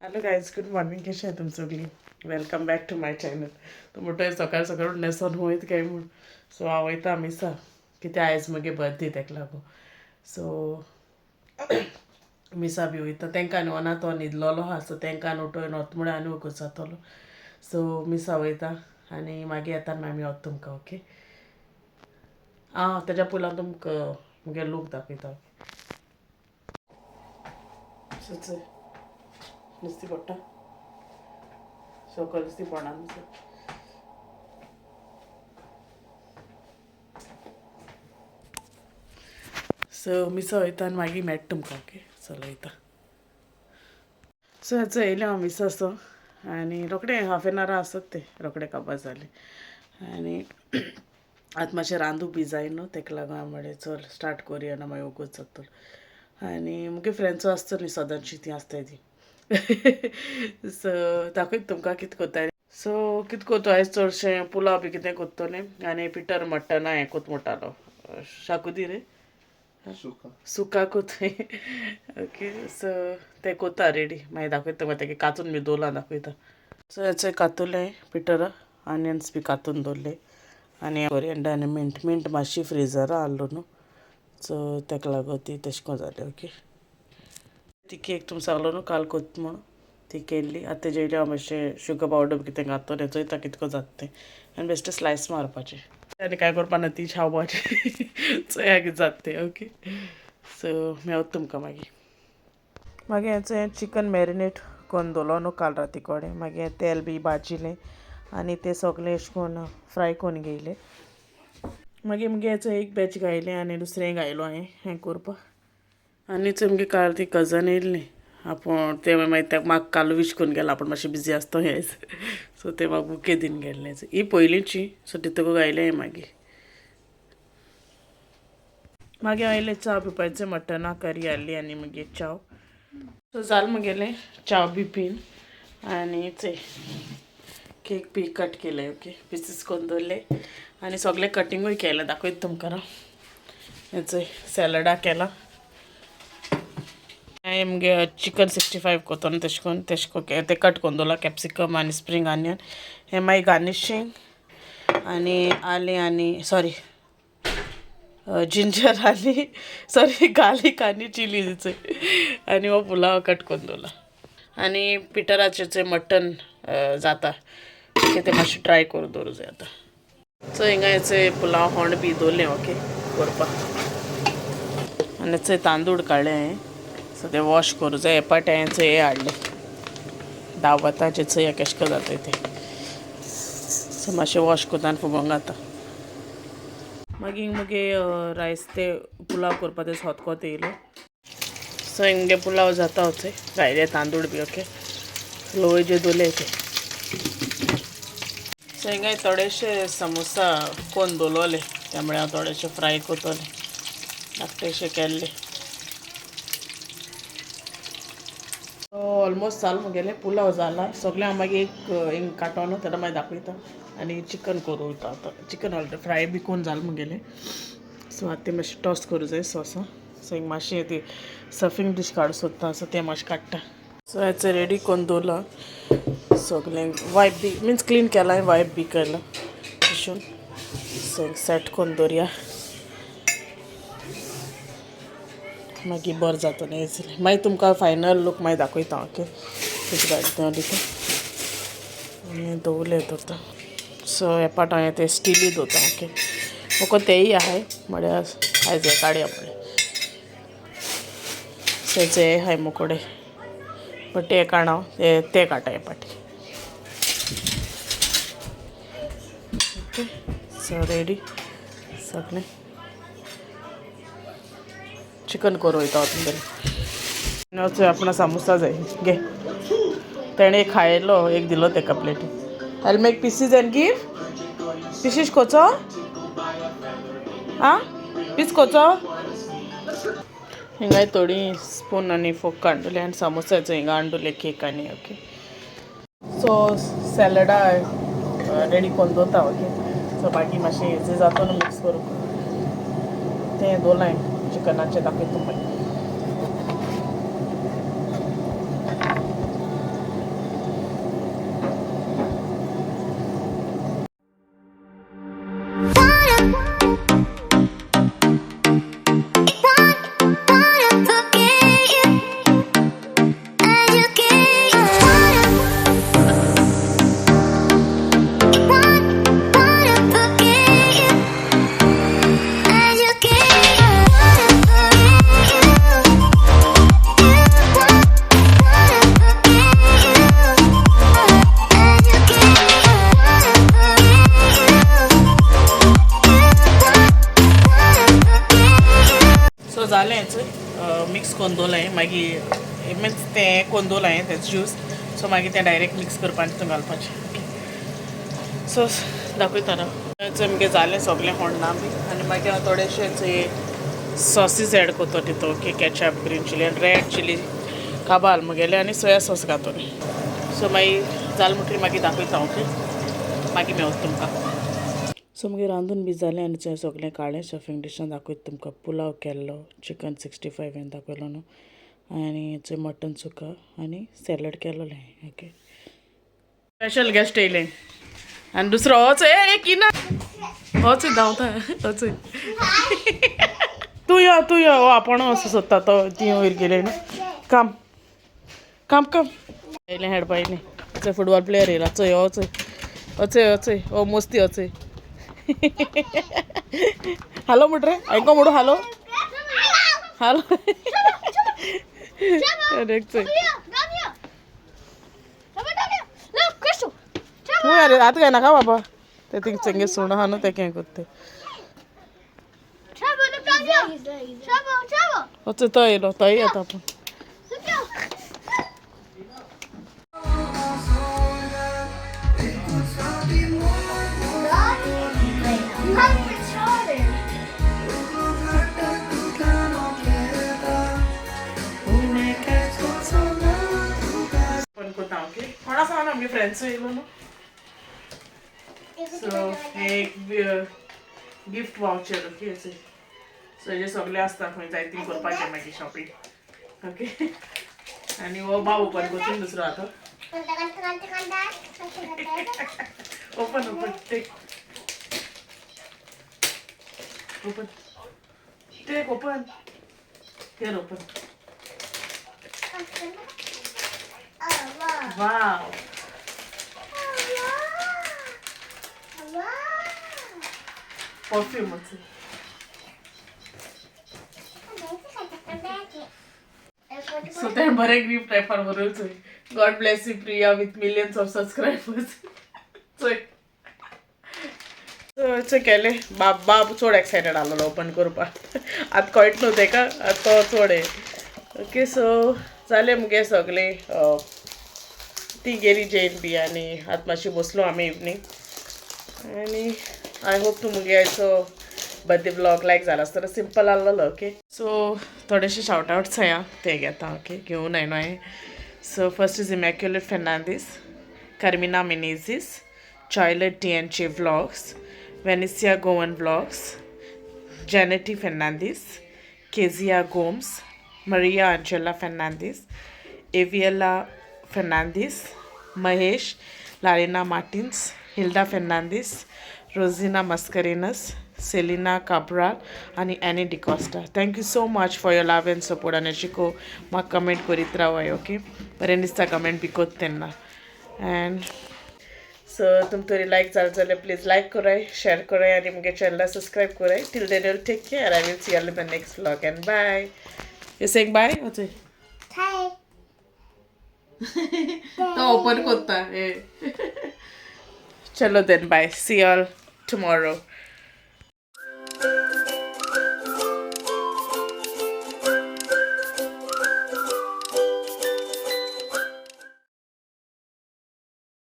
Hello guys, good morning. कशें आहे तुम सगळीं? Welcome back to my channel. तो म्हणटोय सकाळ सकाळ न्हेसोन वयत काय म्हूण. सो हांव वयता मिसा, कित्या आयज म्हगे बर्थडे, तेका लागून. सो मिसा बी वयता. तेंकां आनी वना, तो न्हिदलोलो आहा. सो तेंकां आनी उठोवन वत म्हळ्यार आनी वोगोत जातलो. सो मिसा वयता आनी मागीर येता आमी वता तुमकां. ओके, आं तेज्या पयलीं हांव तुमकां मुगे लूक दाखयता. ओके, सो चल नुस्तें पडटा, सकयल नुस्तें पडना नुस्तें. सो मिसा वयता आनी मागीर मेळटा तुमकां. ओके, चल वयता. सो हेचो येयलें हांव मिसा. सो आनी रोखडें हाफ एन आवर आसत तें, रोखडें काबार जालें. आनी आतां मातशें रांदू बी जाय न्हू, तेका लागून हांव म्हणलें चल स्टार्ट करुया ना, मागीर वोगोत जातलो. आनी मुगे फ्रेंड्सो आसतलीं न्ही, सदांची ती आसताय ती. सो दाखयता तुमकां कितें कोत्ता. सो कितें कोत्तो आयज? चडशें पुलाव बी कितें कोत्तोलें. आनी पिटर मट्टना हें कोत म्हणटालो, शाकुदी रे सुका कोतय. ओके, सो तें कोत्ता रेडी, मागीर दाखयता तुमकां. तेगे कातून बी दवरलां, दाखयता. सो हेचे कातुलें पिटरा, आनियन्स बी कातून दवरले आनी कोरियंडर आनी मिंट. मिंट मातशी फ्रिजरा आहलो न्हू, सो तेका लागून ती तशें करून जालें. ओके, ती केक तुमकां सांगलो न्हू काल कोत म्हूण, ती केल्ली. आतां तेजे वयल्यान हांव मातशें शुगर पावडर कितें घातलें, चोयता कितको जाता तें. आनी बेश्टें स्लायस मारपाचें आनी कांय करपा ना, ती खावपाची. चोया कितें जाता तें. ओके, सो मेवता तुमकां मागीर. मागीर हें चिकन मॅरिनेट करून दवरलो न्हू काल राती कडेन. मागीर तेल बी भाजिलें आनी तें सगळें अशें करून फ्राय करून घेयलें. मागीर मुगे हेचो एक बॅच घायलें आनी दुसरें घायलो हांवें हें करपाक. आनी चोय मुगे काल ती कजन येयल्ली आपूण, ते मागीर तेका म्हाका काल वीश करून गेला. आपूण मातशें बिजी आसतो हें, सो ते म्हाका बुके दिवन गेल्ले. ही पयलींची, सो तितूंक घायलें हांवें. मागीर मागीर हांव येयलें च्या पिवपाचें. मटना करी आहली आनी मागीर च्याव. सो जालें मुगेलें च्याव बी पीन. आनी चोय केक बी कट केले, ओके, पिसीस करून दवरले आनी सगळें कटिंगूय केलें, दाखयता तुमकां. हें चोय, सॅलडा केला. हांवें मुगे चिकन 65 कोतो न्हू, तेशें करून तेशें करून तें कट करून दवरलां, कॅप्सिकम आनी स्प्रींग आनियन. हें मागीर गार्निशींग आनी आलें आनी सॉरी जिंजर आनी सॉरी गार्लीक आनी चिलीज. आनी हो पुलाव कट करून दवरला. आनी पिटराचें चोय मटन जाता, ओके, तें मातशें ट्राय करून दवरूं जाय आतां. सो हिंगा चोय पुलाव होंड बी दवरलें, ओके करपाक. आनी चोय तांदूळ काडले हांवें, सो ते वॉश करूं जाय. हे पाट हांवें चोय हें हाडलें दावताचें, चोया केशें करून जाताय तें. सो मातशें वॉश करता आनी फुगोंक घाता. मागीर मुगे रायस ते पुलाव करपा ते सोदकोत येयलो. सो हिंगे पुलाव जाता, चोय घायले तांदूळ बी, ओके, लोवचे दवरले ते. सो हिंगा थोडेशे समोसा कोन दवरले, त्यामुळे हांव थोडेशे फ्राय करतलें, धाकटेशे केल्ले. ऑलमोस्ट जाल मुगेलें पुलाव जाला सगळें. हांव मागीर एक हिंग कांटोन तेन्ना मागीर दाखयता. आनी चिकन करूं वयता आतां. चिकन ऑलरेडी फ्राय बी करून जालें मुगेलें. सो आतां तें मातशें टॉस करूं जाय सॉसा. सो हिंग मातशें ती सर्फींग डीश काडूं सोदता, सो तें मातशें काडटा. सो हें रेडी करून दवरलां सगळें, वायप बी मिन्स क्लीन केलां, वायप बी केलां तशें. सो सेट करून दवरया, मागीर बरें जातलें इजिली. मागीर तुमकां फायनल लूक मागीर दाखयता. ओके, कितें काडटा तें आनी दवरलें दवरता. सो हे पाट हांवें ते स्टिली दवरता. ओके, म्हाका तेय आहाय म्हळ्यार आयज हें काडया म्हळ्यार. सो हें आहाय मुकोडे, बट ते काडा ते ते काडटा हे पाटी. ओके, सो रेडी सगळें. चिकन करूं वयता तुमगेलें. चोय आपणा सामोसा जाय घे. तेणें एक खायलो, एक दिलो तेका प्लेटी. I make pieces and give pieces कोचो. आं पीस कोचो. हिंगाय थोडी स्पून आनी फोक काडले आनी सामोसाचो हिंगा हाडले केक आनी. ओके, सो सॅलडा रेडी करून दवरता. ओके, सो बाकी मातशें इजी जाता न्हू मिक्स करूंक. तें दवरलां चिकनाचें, दाखयता तुमकां. करून दवरलें मागीर मिन्स तें करून दवरलें तें ज्यूस. सो मागीर तें डायरेक्ट मिक्स करपा तितून घालपाचें. ओके, सो दाखयता ना मुगे जालें सगळें होण्णा बी. आनी मागीर हांव थोडेशें सॉसीस एड करता तितून. ओके, केचप, ग्रीन चिली आनी रेड चिली काबाल मुगेलें आनी सोया सॉस घातलें. सो मागीर जालें म्हणटकीर मागीर दाखयता. ओके, मागीर मेवता तुमकां. सो मागीर रांदून बी जालें आनी थंय सगळें काडलें स्टफींग डिशान. दाखयता तुमकां पुलाव केल्लो, चिकन 65 हांवें दाखयलो न्हू, आनी थंय मटन सुका आनी सॅलड केलोलें. ओके, स्पेशल गेस्ट येयले आनी दुसरो होच ए किना होच धांवता होच. तूं यो, तूं यो. हो आपोणो असो सोदता तो. ती वयर गेले न्हू. काम काम काम येयलें हेडपा येयलें. चोय, फुटबॉल प्लेयर येयला. चोय, हो चोय, अचय अचय, हो मस्ती अचय. हॅलो म्हट रे, आयको म्हणू. Hello hello. चोय. अरे आतां काय नाका बाबा, ते थिंग चंगे सुण आहा न्हू, ते हें करता. वच, तो येयलो, तोय येता पूण. पण करता. ओके, कोण आसा ना, आमगे फ्रेंड्सूय येयलो न्हू. सो हे एक गिफ्ट वावचर. ओके, सो हेजे सगळे आसता, खंय जाय ती करपाचें मागीर शॉपिंग. ओके, आनी हो बाब ओपन करता दुसरो आतां. Open, open, take open, take open, here, open. Wow. Perfume. So तें बरें गिफ्ट रेफर बरोवचो, "God bless you Priya with millions of subscribers." चोय, चोय केलें. बाब बाब चड एक्सायटेड आसलेलो ओपन करपाक. आतां कळट न्हू तेका, आतां तो चड हे. ओके, सो जालें मुगे सगळें. ती गेली जेन बी आनी आतां मातशी बसलो आमी इवनींग. आनी I hope तूं मुगे आयचो बर्थडे व्लॉग लायक जाला आसतलो. सिंपल आहलोलो. ओके, सो थोडेशे शावट आवट्स आहा, ते घेता. ओके, घेवन आयनो हांवें. So first is Immaculate Fernandes, Carmina Menezes, Choilet TNJ Vlogs, Venicia Goan Vlogs, Janety Fernandes, Kezia Gomes, Maria Angela Fernandes, Aviela Fernandes, Mahesh, Larina Martins, Hilda Fernandes, Rosina Mascarenhas, Selina Cabral आनी Annie D'Costa. Thank you so much for your love and support. आनी अशें म्हाका comment करीत रावाय. Okay, बरें दिसता comment बी कोत्ता तेन्ना. And so तुमकां तरी लायक जालें जाल्यार प्लीज लायक कराय, शेअर कराय आनी मुगे चॅनला सबस्क्रायब कराय. Till then you'll take care. I will see you in the next vlog and bye. You saying bye? वचय. Hi. तो ओपन करता ए. चलो then, bye, see all tomorrow.